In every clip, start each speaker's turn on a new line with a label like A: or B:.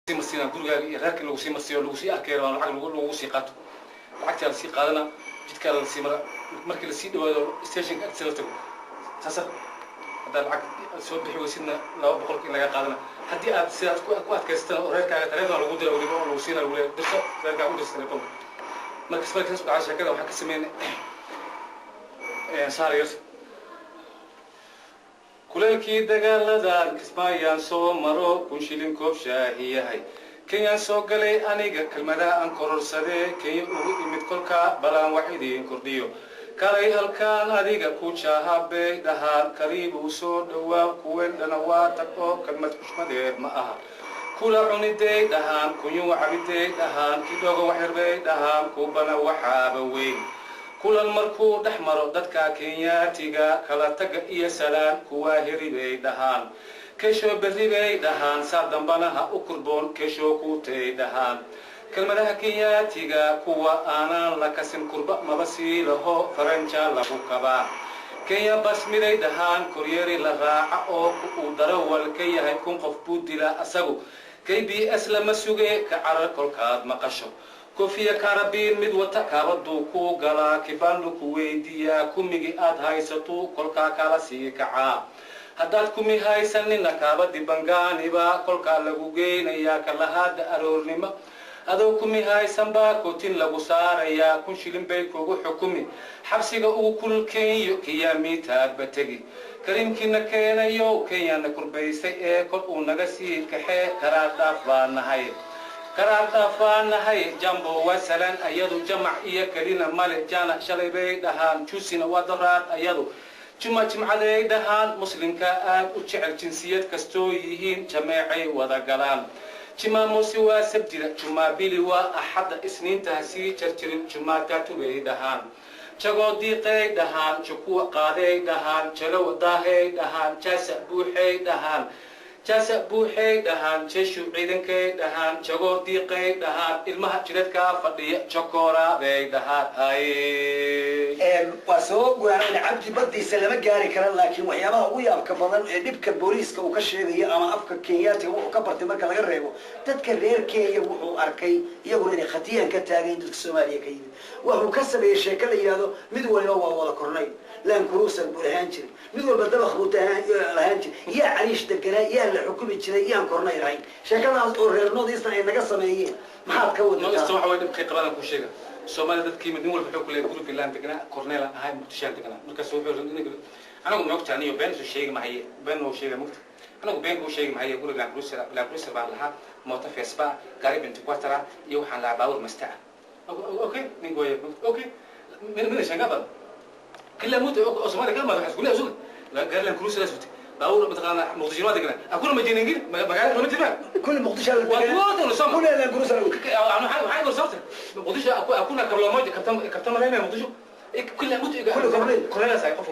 A: Sii marsiinaa gurigaaga iyo reerka in lagu sii marsiiyo, lagu sii arkayo, waa lacag lagu sii qaato. Lacagtaa lasii qaadana, jidkaa lasii mara. Markii lasii dhawaado stationka agtiisa la tago, saasa haddaad lacag soo bixi weysidna 200 in laga qaadana. Haddii aad sidaad ku adkaysatana oo reerkaaga taleefon lagu dira weliba oo lagu siina, lagu leeyahay dirso, reerkaaga u dirsa telefoonka. Marka marka saas u dhacay sheekada, waxaan ka sameynay saarayos kuleelkii dagaaladan Kismaayaan soo maro, 1000 shilin koob shaahi yahay. Kenyaan soo galay aniga, kelmadaha aan kororsadee Kenya ugu imid kolkaa balaan wax idiin kordhiyo. Kalay halkaan adiga ku jaahabay dhahaan, kariibuu soo dhowaa, kuwendhana waa tag oo kelmad xushmadeed ma aha. Kula cuniday dhahaan, kunyuu cabiday dhahaan, kidhogo waxyarbay dhahaan, kubana waxaaba weyn. Kulan markuu dhex maro dadka Kenyaatiga, kala taga iyo salaan kuwaa heribay dhahaan, keshoo berri bay dhahaan, saa dambana ha u kurboon, keshoo kuutay dhahaan. Kelmadaha Kenyaatiga kuwa aanaan la kasin, kurba maba sii laho, faranja lagu kabaa. Kenya bas miday dhahaan, koryeeri la raaca oo uu darawal ka yahay, 1000 qof buu dilaa asagu. KBS lama suge, ka carar kolkaad maqasho. Kofiya karabiin mid wata kaabaduu ku galaa, kibandu ku weydiiyaa, kumigii aad haysatuu kolkaa kala sii kacaa. Haddaad kumi haysanina, kaabadi bangaaniba kolkaa lagu geynayaa. Kalahaada aroornimo adoo kumi haysanbaa kootin lagu saarayaa, 1000 shilin bay kugu xukumi. Xabsiga ugu kulul Kenyo kiyaamitaadba tegi. Kariimkiina keenayo Kenyana kurbaysay ee kol uu naga sii kaxee, karaar dhaaf baa nahay, karaar dhaaf baa nahay. Jambo waa salaan ayadu, jamac iyo kelina male. Jana shalay bay dhahaan, jusina waa doraad ayadu, juma jimcaday dhahaan. Muslimka aad u jecel, jinsiyad kastoo yihiin jameecay wada galaan. Jimaamusi waa sabtida, jumaabili waa axadda, isniinta ha sii jarjirin, jumaataatu bay dhahaan. Jagoo diiqay dhahaan, jukuwa qaaday dhahaan, jalow daahay dhahaan, jaasa buuxay dhahaan, jaasa buuxay dhahaan, jeeshu ciidankay dhahaan, jagoo diiqay dhahaan, ilmaha jidadkaa fadhiya jokoora bay dhahaan ay.
B: Waa soo gunaanayna. Cabdi badiisa lama gaari kara, laakiin waxyaabaha ugu yaabka badan ee dhibka booliiska uu ka sheegayo ama afka Kenyaatiga wuxuu ka bartay marka laga reebo dadka reer Kenya, wuxuu arkay iyaguna inay khatiyaan ka taagayn dadka Soomaaliya ka yimid. Wuxuu ka sameeyey sheeko la yidhahdo mid waliba waa wada kornay, Land Cruiser buu lahaan jiray, mid walba dabaq buu lahaan jiray, yaa cariish deganaa, yaa la xukumi jiray, yaan kornay lahayn. Sheekadaas oo reer North Eastern ay naga sameeyeen maxaad ka
A: North
B: wadataa?
A: Eastern waxa way dhibkay qabaan ku sheega. Soomaaliya dadkii mid nin walba wuxuu ku leeyahay guri filaan deganaa, korneelan ahay, Muqdishaan deganaa. Markaas wuxuu yidhi anigu moogta aniyo been isu sheegi mahaye, been noo sheega mogta, anigu been kuu sheegi mahaye. Guri Land Cruiser, Land Cruiser baan lahaa, mooto Vespa, gaari 24 iyo waxaan lahaa baabuur masta ah. Okay, ninka way okay min shangaa badan kila mut oo Soomaaliya kala ma waxaa isku leeyahay suga gaari Land Cruiser sutay, baabuur mataqaanaa, Muqdisho waa deganaa, akuna ma jirin magaalada ma jiraan.
B: Kulli Muqdisho la
A: waa
B: deganaa.
A: Kuwa soo
B: kulli Land Cruiser.
A: Waxaan gorsabta Muqdisho akuna kabla moja kabtan kabtan marayna Muqdisho كل mut
B: kulli korneyl.
A: Korneyl say qof.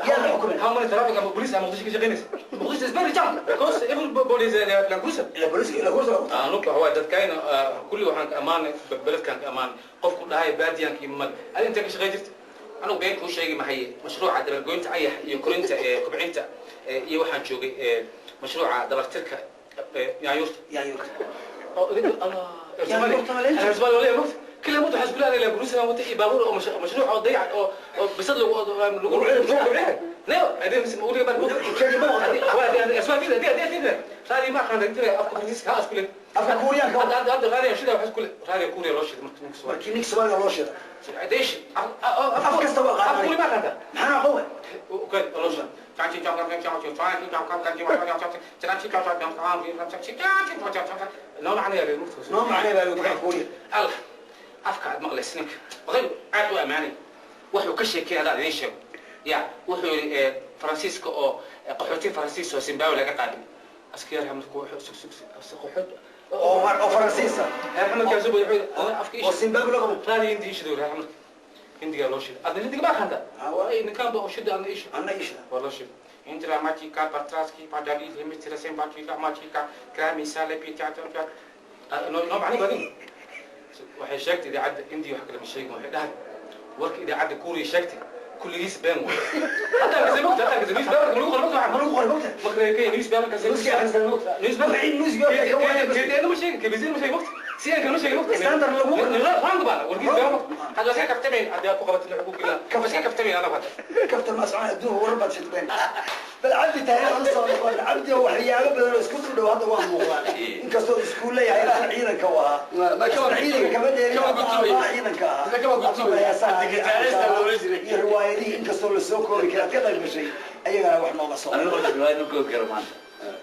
B: Yaa la xukumay?
A: How many traffic ama police ama Muqdisho ka shaqeynaysa? Muqdisho is very jam because everybody is Land Cruiser.
B: Ila booliiska ila Cruiser.
A: Anuga waxa dadkayna kulli waxaan ka amaanay beledkaan ka amaanay qofku dhahay baadiyanka iyo mal adi intee ka shaqey jirta. Anigu been kuu sheegi mahaye, mashruuca dabargoynta ayax iyo korinta kobcinta iyo waxaan joogay mashruuca dabartirka yaanyuurta.
B: Yaanyuurta.
A: Soomaaliya كل مدة حسب الله لا بروس انا وتي بابور او مشروع او ضيع او بسد لو لا هذه مش مقولي بقى. اسمع كده، دي هذه ما كان انت افكار فرنسيس خلاص كل
B: afka Kuuriyaanka.
A: هذا غالي شو ده كل غالي كوريا loo shiday marka ninka Soomaaliya.
B: Markii ninka Soomaaliga loo shiday.
A: ليش؟
B: Af kasta waa
A: af Kuuri
B: qaadanaya.
A: Ma qaadan.
B: Maxaa aqoon?
A: Okay, loo shiday. Noo macnaya reer mugta.
B: Noo macnay baa lagu magaca Kuuriya.
A: Allah afka aad maqlaysa ninka oday aad u ammaanay wuxuu ka sheekay haddaad idiin sheego ya wuxuu yidhi Faransiiska oo qaxooti Faransiis oo Zimbabwe laga qaabilay askari markuu wuxuu sug sug sug qaxoot
B: oo Faransiisa.
A: Reer Xamadka soo wuxuu yidhi afka
B: oo Zimbabwe laga
A: raadi hindi ishido reer Xamadka hindiga loo shiday adna hindiga ma aqaanta.
B: Ah,
A: ninkan ba oo shida adna isha
B: anna ishida.
A: Waa loo shiday Indramatika Patraski Padali Hemistira Sembatika Matika Kramisa Lepita noo macnay badin. Waxay sheegtay idaacadda Indiya wax kale ma sheegin, waxay dhahay warka idaacadda Kuuriya sheegtay kulligiis been waay. Hadda kasay mogta, hadda kasay newspaper lagu qoray mogta.
B: Ma lagu qoray mogta.
A: Marka Kenya newspaper ka
B: Newska akhrisan moogta.
A: Newspaper.
B: Wixii newspaper ka waaya bas.
A: KTN ma sheegin, KBC ma sheegin, waqti CNN ma sheegin waqti.
B: Standard lagu
A: Wrong bana warkiis baa hadda iska kaftamayn, hadda ku qabatay xuquuq ilaa iska kaftamayn ana hadda.
B: Kaftan ma socon adduun, warar baad shidbeen. Bal Cabdi taariikh la soo noqon. Cabdi oo waxyaabo badan oo isku dul dhow hadda waa muuqdaan, inkastoo iskuul leeyahay isna ciidanka u ahaa. Isna ciidanka kama dheerin.
C: Kama gudubay.
B: Aabbaha ciidanka ahaa.
C: Isna kama gudubay.
B: Heesaha
C: Hadda gitaarista loola jiray.
B: iyo riwaayadihii, inkastoo lasoo koobi kara aad ka qayb gashay, ayagana wax nooga soo
D: Aniga horta riwaayad ma koobi karo maanta,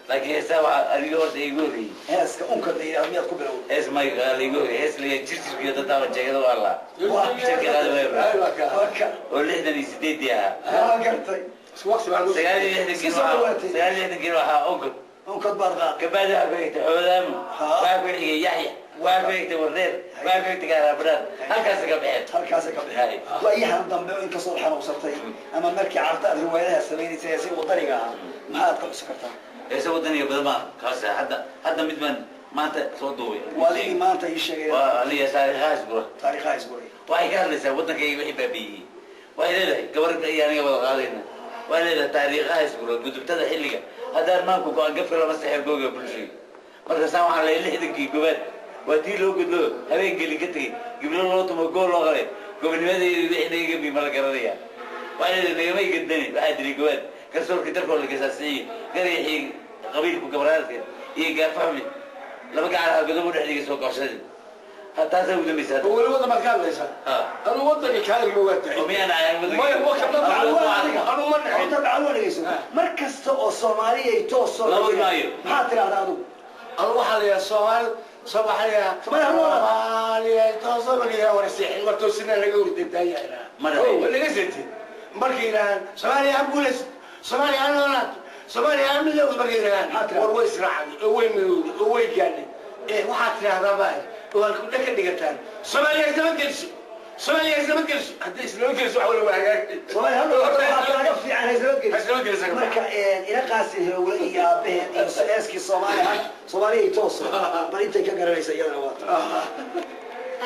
D: laakiin heesaa waxaa aniga horta iigu horreeyey.
B: Heeska unka la yidhahdo miyaad ku bilowday?
D: Hees may la iigu horreeyey, hees la jirjirkiyo dadaaba jeegada waa laa jirka qaadi waayo.
B: Waka.
D: Oo 68-dii ahaa.
B: Waa gartay.
C: Waqti baa
D: 69-kiina
B: Soo
D: waxaa
B: dhawaatay.
D: 69-kiina waxaa onkod.
B: Unkad baad qaad.
D: Kabacdi waxaa ku xigtay Xoodaamo, waxaa ku xigay Yaxya, waxaa ku xigtay Wardeer, waxaa ku xigtay Gaaraabadhaan, halkaasi ka baxeen.
B: Halkaasay ka baxeen. Waayahan dambe inkastoo xanuunsatay ama markii carta aad riwaayadaha samaynaysay heesay wadaniga ahaa, maxaad ka xusi kartaa?
D: Heese wadaniga badan baan kaas hadda mid baan maanta soo duubay.
B: Waa adigii maanta ii sheegay.
D: Waa aniga taariikhahaas gura.
B: Taariikhaha isguray.
D: Waxay ka hadlaysaa waddankayga wixii baabi'iyey. Waxay leedahay gabar iyo aniga wada qaadayna. Waxay leedahay taariikhaha isgura gudubtada xilliga haddaan maanku go-aan gafka lama saxeer googa bulshooy. Markaasaan waxaa leeyahay 60-kii gobaad waa tii loo gudlo, habeen gelin ka tegey, giblo loo tumo, gool loo qalay, gobonimadeedi wixii naga gabi ma la garanaya. Waxay leedahay nagamay gadani, waxaa dilay gobaad garsoorkii darkoo la gasaasiyey, garayaxii qabiilku gabraadka iyo gaafahmi laba gacalaha godob u dhexdhiga soo goxshadii taasaa ugu dambaysa hadda.
C: Weli waddan baad ka hadlaysaa?
D: Ha.
C: Anu waddanka kaaliga waa tahay.
D: Oo miyaan ahayn waddanka?
C: Maya, wa ka anu ma nixin.
B: Horta bacalwa dhegeyso, mar kasta oo Soomaaliya ay toos soo
D: Lama maayo.
B: Maxaad tidhahdaa adigu?
C: Anu waxaa la yidhaha Soomaali soo waxaa la yidhaha
B: Soomaali ha noolaato.
C: Soomaaliya toosoo marka yidhaha war seexin, war toosina laga hurdaydaaya.
D: Ma dhahay.
C: Waa laga seetay markay yidhahaan Soomaaliya ha guulayso, Soomaaliya ha noolaato, Soomaaliya ha midowdo markay yidhahaan.
B: Maxaad tidhahdaa?
C: War way israacday oo way midowday oo way gaadhay ee waxaad tidhahdaa baa oo aad ku dhaka dhigataan Soomaaliya isnabadgeliso, Soomaaliya isnabadgeliso. Haddii isnabadgeliso wax wala waa hagaag.
B: Soomaaliya ha noolaato waxaa kaaga fiican
C: Haysnabadgeliso.
B: haysnabadgeliso. Marka inaqaasi Hilowle iyo aabaheen iyo heeskii Soomaaliya Soomaaliya ay tooso, bal intay ka garanaysa iyadana waa tan.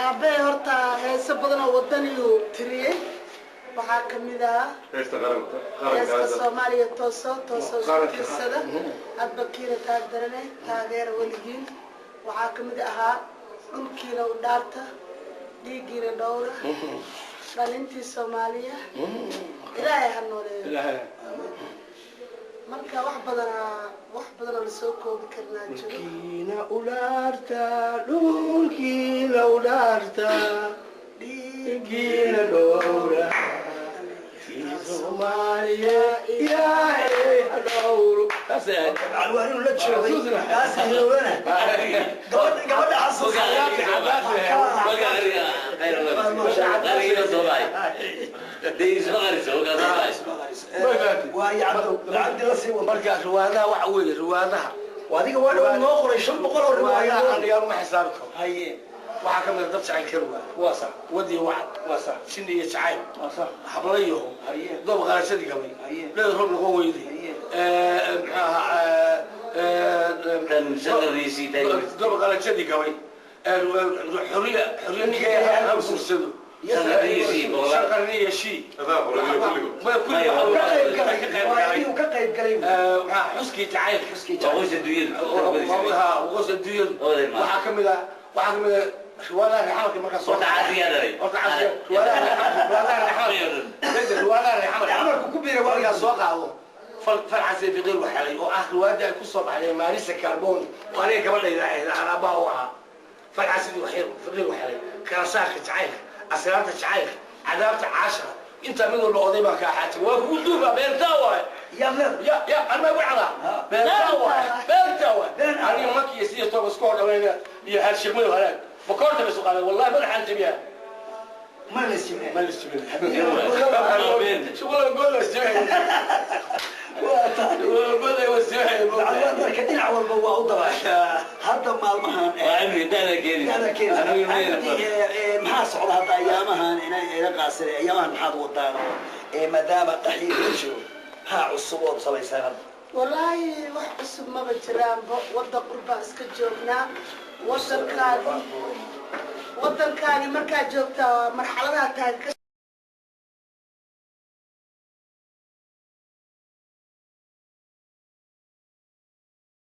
E: Aabbahay horta heeso badan oo wadaniyuu tiriyey, waxaa ka mid ah
A: Heesta qaranka.
E: heeska
A: Qaranka.
E: Soomaaliya tooso tooso isku
C: Qaranka.
E: tiirsada, hadba kiina taagdarane taageera weligiin. Waxaa ka mid ahaa dhulkiina u dhaarta, dhiiggiina dhowra, dhalintii Soomaaliya, Ilaahay ha nooleeyo. Marka wax badanaa, wax badanoo lasoo koobi karnaa jiro.
C: Dhulkiina ulaarta, dhulkiina udhaarta, dhiiggiina dhowra, Soomaaliya Ilaahay ha dhowro. Taasay ahayd.
B: Bacalwaan inuu la joogay kaasi Hilowlena gabadha xasuusa.
D: Qarigiina soo baxay dee isma qariso, wakaa soo baxay.
B: Waayo Cabdo, Cabdi la sii wado.
C: Marka riwaayadaha waxa weeye riwaayadaha
B: Adiga waa dhow noo qoray 500 oo
C: riwaayadaha
B: riwaayadood.
C: Aniga ma xisaabi karo.
B: Haye.
C: Waxaa ka mid ah dad jacayl ka riwaaya.
A: Waa sax.
C: Wadi wacad.
A: Waa sax.
C: Shin iyo jacayl.
A: Waa sax.
C: Hablayo.
A: Haye.
C: Doob qarashadii gabay.
A: Haye.
C: Leed roob noqon weyday.
A: Haye.
C: Muxuu ahaa?
D: Tan shanqariisii taagay.
C: Doob qarashadii gabay, xuriya xuriya ninka ha guursado.
D: Shanqariisii boqolaal.
C: Shanqarni iyo shii.
A: Adaa qoray kulligood.
C: Ma kulli.
D: Maya,
B: Ka qayb
C: ka
B: galay
C: qayb galay.
B: riwaayadihii uu ka qayb galay.
C: Maxaa xuskii jacaylka.
B: Xuskii.
D: Waa qoys adduunyadu.
C: Qoys adduunyadu.
D: Oday maaha.
C: Waxaa kamid ah riwaayadaha reexamalka markaa soo
D: Horta caasigaa dhalay.
C: Horta caasiga riwaayadaha reexamalka, riwaayadaha reexamalka
B: Camalku ku biiray waa
C: markaa soo qaado fal falcasee fiqiir waxelay oo ah riwaayadii ay ku soo baxday Marisa Carbone oo aniga gabadhayda ahayd aan aabbaha u ahaa. Falcasidii waxyar fiqiir waxelay, kala saarka jacaylka, asraarta jacaylka, cadaabta caashara, intaa mid walba oday baan kaa xaajay waa kugu duuba beertaa waay.
B: Yaad leedahay.
C: Ya anma igu cadaa beertaa waay, beertaa waay.
B: Been ah.
C: Aniga markii siyo toba isku hor dhaweynaya iyo haarshirmadu halaag bakoorta bay isu qaadeen, wallahi madaxaan jabiyaa.
B: Ma la isjimeen.
C: Ma la isjibin. Shuqula gool la isjibin.
B: Waa tahay.
C: Gool la isjibin.
B: Bacalwaan marka dhinac walba waa u dabaashay hadda maalmahan.
D: Waa cimriga da'da keenaysa.
B: Da'da keenaysa.
D: Anigu ilmahayda
B: Cabdi, maxaa socda hadda ayaamahan ina qaasire, ayaamahan maxaad wadaan oo maadaama qaxii lagu jiro, maxaa cusub ood samaysaan hadda?
E: Wallaahi wax cusub maba jiraanba, waddan qurbaa iska joognaa. Wadankaagi, wadankaagi markaad joogtaa marxaladaha tahay ka